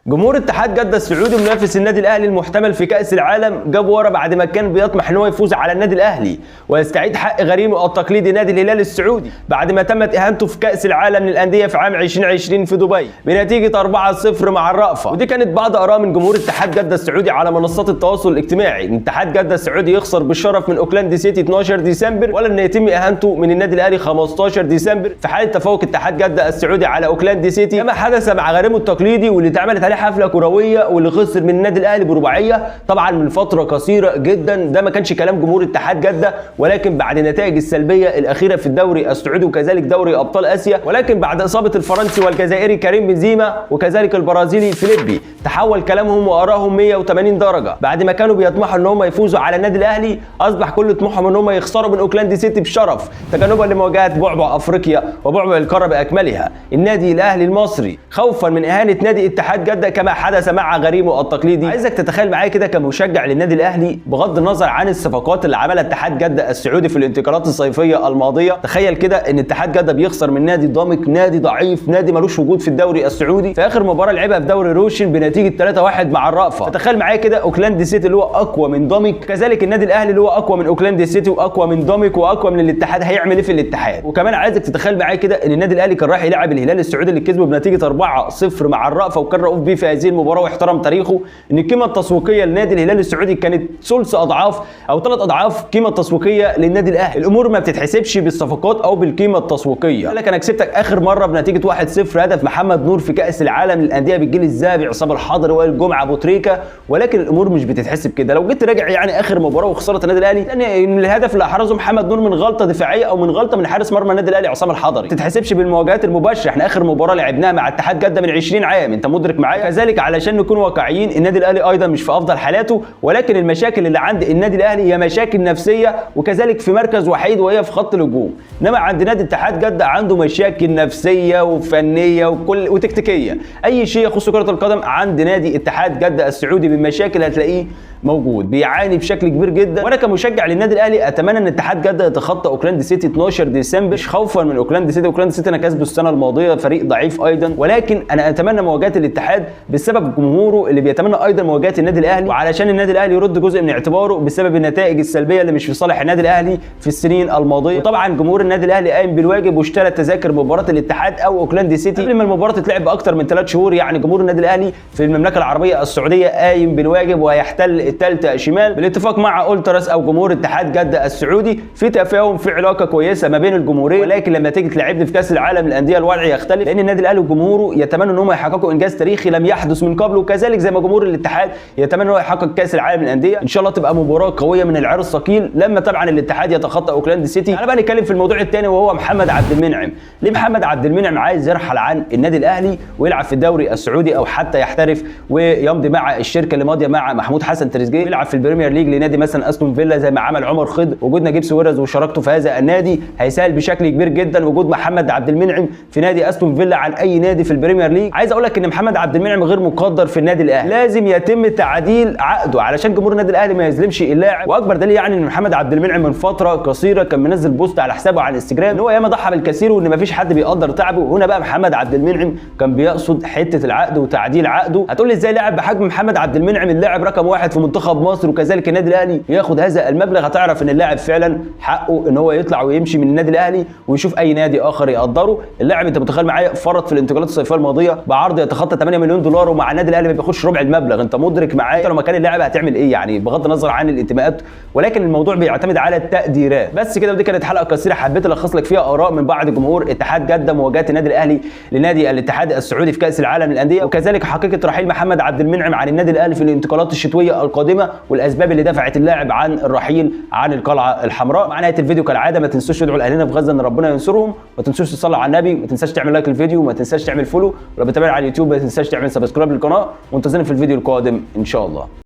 جمهور اتحاد جده السعودي منافس النادي الاهلي المحتمل في كاس العالم جاب ورا بعد ما كان بيطمح ان هو يفوز على النادي الاهلي ويستعيد حق غريمه التقليدي نادي الهلال السعودي بعد ما تمت اهانته في كاس العالم للاندية في عام 2020 في دبي بنتيجة 4-0 مع الرأفة. ودي كانت بعض اراء من جمهور اتحاد جده السعودي على منصات التواصل الاجتماعي. ان اتحاد جده السعودي يخسر بالشرف من اوكلاند سيتي 12 ديسمبر، ولا ان يتم اهانته من النادي الاهلي 15 ديسمبر في حاله تفوق اتحاد جده السعودي على اوكلاند سيتي، كما حدث مع غريمه التقليدي واللي اتعملت عليه حفلة كروية واللي خسر من النادي الاهلي برباعيه طبعا من فترة قصيرة جدا. ده ما كانش كلام جمهور اتحاد جده، ولكن بعد النتائج السلبية الاخيرة في الدوري السعودي وكذلك دوري ابطال اسيا، ولكن بعد اصابه الفرنسي والجزائري كريم بنزيما وكذلك البرازيلي فيليبي، تحول كلامهم وارائهم 180 درجه. بعد ما كانوا بيطمحوا ان هم يفوزوا على النادي الاهلي، اصبح كل طموحهم ان هم يخسروا من اوكلاند سيتي بشرف، تجنبا لمواجهة بعبع افريقيا وبعبع القارة باكملها النادي الاهلي المصري، خوفا من اهانه نادي اتحاد جده كما حدث مع غريمه التقليدي. عايزك تتخيل معايا كده كمشجع للنادي الاهلي، بغض النظر عن الصفقات اللي عملها اتحاد جده السعودي في الانتقالات الصيفية الماضية، تخيل كده ان اتحاد جده بيخسر من نادي ضامك، نادي ضعيف، نادي ملوش وجود في الدوري السعودي، في اخر مباراة لعبها في دوري روشن بنتيجة 3-1 مع الرأفة. فتخيل معايا كده اوكلاند سيتي اللي هو اقوى من ضامك، كذلك النادي الاهلي اللي هو اقوى من اوكلاند سيتي واقوى من ضامك واقوى من الاتحاد، هيعمل ايه في الاتحاد؟ وكمان عايزك تتخيل معايا كده ان النادي الاهلي كان رايح يلعب الهلال السعودي اللي كسبه بنتيجة 4-0 مع الرأفة، وكان رؤوف بيه في هذه المباراة واحترم تاريخه، ان القيمة التسويقية لنادي الهلال السعودي كانت ثلث اضعاف او 3 اضعاف القيمة التسويقية للنادي الاهلي. الامور ما بتتحسبش بالصفقات او بالقيمة التسويقية. قال لك انا كسبتك اخر مرة بنتيجة 1-0 هدف محمد نور في كاس العالم للاندية بالجيل الذهبي، عصام الحضري، وائل جمعه، ابو تريكه، ولكن الامور مش بتتحسب كده. لو جيت تراجع يعني اخر مباراة وخسارة النادي الاهلي، لان الهدف اللي احرزه محمد نور من غلطه دفاعية او من غلطه من حارس مرمى النادي الاهلي عصام الحضري، ما تتحسبش بالمواجهات المباشرة. احنا اخر مباراة لعبناها مع اتحاد جده من 20 عام، انت مدرك معايا؟ كذلك علشان نكون واقعيين، النادي الاهلي ايضا مش في افضل حالاته، ولكن المشاكل اللي عند النادي الاهلي هي مشاكل نفسية، وكذلك في مركز وحيد وهي في خط الهجوم. انما عند نادي اتحاد جده عنده مشاكل نفسية وفنيه وكل وتكتيكيه، اي شيء يخص كره القدم عند نادي اتحاد جده السعودي من مشاكل هتلاقيه موجود، بيعاني بشكل كبير جدا. وانا كمشجع للنادي الاهلي اتمنى ان اتحاد جده يتخطى اوكلاند سيتي 12 ديسمبر، مش خوفا من اوكلاند سيتي، اوكلاند سيتي انا كسبه السنة الماضية، فريق ضعيف ايضا، ولكن انا اتمنى مواجهة الاتحاد بسبب جمهوره اللي بيتمنى ايضا مواجهة النادي الاهلي، وعلشان النادي الاهلي يرد جزء من اعتباره بسبب النتائج السلبية اللي مش في صالح النادي الاهلي في السنين الماضية. وطبعا جمهور النادي الاهلي قايم بالواجب واشترى تذاكر مباراة الاتحاد او اوكلاند سيتي قبل ما المباراة تتلعب باكثر من 3 شهور. يعني جمهور النادي الاهلي في المملكة العربية السعودية قايم بالواجب وهيحتل الثالثة شمال بالاتفاق مع التراس او جمهور اتحاد جده السعودي، في تفاهم، في علاقة كويسة ما بين الجمهورين. ولكن لما تيجي تلعبني في كاس العالم للاندية الوضع يختلف، لان النادي الاهلي وجمهوره يتمنوا ان هم يحققوا انجاز تاريخي لم يحدث من قبل، وكذلك زي ما جمهور الاتحاد يتمنى ان هو يحقق كاس العالم للاندية. ان شاء الله تبقى مباراة قوية من العيار الثقيل لما طبعا الاتحاد يتخطى اوكلاند سيتي. انا بقى نتكلم في الموضوع الثاني وهو محمد عبد المنعم. ليه محمد عبد المنعم عايز يرحل عن النادي الاهلي ويلعب في الدوري السعودي او حتى يحترف ويمضي مع الشركة اللي ماضيه مع محمود حسن تريزيجيه، يلعب في ال Premier League لنادي مثلا استون فيلا زي ما عمل عمر خضر؟ وجود نجيب ساويرس وشراكته في هذا النادي هيسهل بشكل كبير جدا وجود محمد عبد المنعم في نادي استون فيلا عن اي نادي في ال Premier League. عايز اقول لك ان محمد عبد المنعم غير مقدر في النادي الاهلي، لازم يتم تعديل عقده علشان جمهور النادي الاهلي ما يظلمش اللاعب. واكبر دليل يعني ان محمد عبد المنعم من فترة قصيرة كان منزل post على حسابه على الانستجرام ان هو ياما ضحى بالكثير وان مفيش حد بيقدر تعبه. هنا بقى محمد عبد المنعم كان بيقصد حتة العقد وتعديل عقده. هتقول لي ازاي لاعب بحجم محمد عبد المنعم اللاعب رقم 1 في منتخب مصر وكذلك النادي الاهلي ياخد هذا المبلغ؟ هتعرف ان اللاعب فعلا حقه ان هو يطلع ويمشي من النادي الاهلي ويشوف اي نادي اخر يقدره. اللاعب انت متخيل معايا فرط في الانتقالات الصيفية الماضية بعرض يتخطى 8 مليون دولار، ومع النادي الاهلي ما بياخدش ربع المبلغ. انت مدرك معايا انت لو مكان اللاعب هتعمل ايه؟ يعني بغض النظر عن الانتماءات، ولكن الموضوع بيعتمد على التقديرات. بس كده، ودي كانت حلقة قصيرة حبيت الخص لك فيها اراء من بعض جمهور اتحاد جده مواجهة النادي الاهلي لنادي الاتحاد السعودي في كاس العالم للاندية، وكذلك حقيقة رحيل محمد عبد المنعم عن النادي الاهلي في الانتقالات الشتوية القادمة والاسباب اللي دفعت اللاعب عن الرحيل عن القلعة الحمراء. مع نهاية الفيديو كالعادة ما تنسوش تدعوا لاهلنا في غزة ان ربنا ينصرهم، ما تنسوش تصلوا على النبي، ما تنساش تعمل like للفيديو، وما تنساش تعمل follow، ولو بتابعنا على اليوتيوب ما تنساش تعمل subscribe للقناة، وانتظرنا في الفيديو القادم ان شاء الله.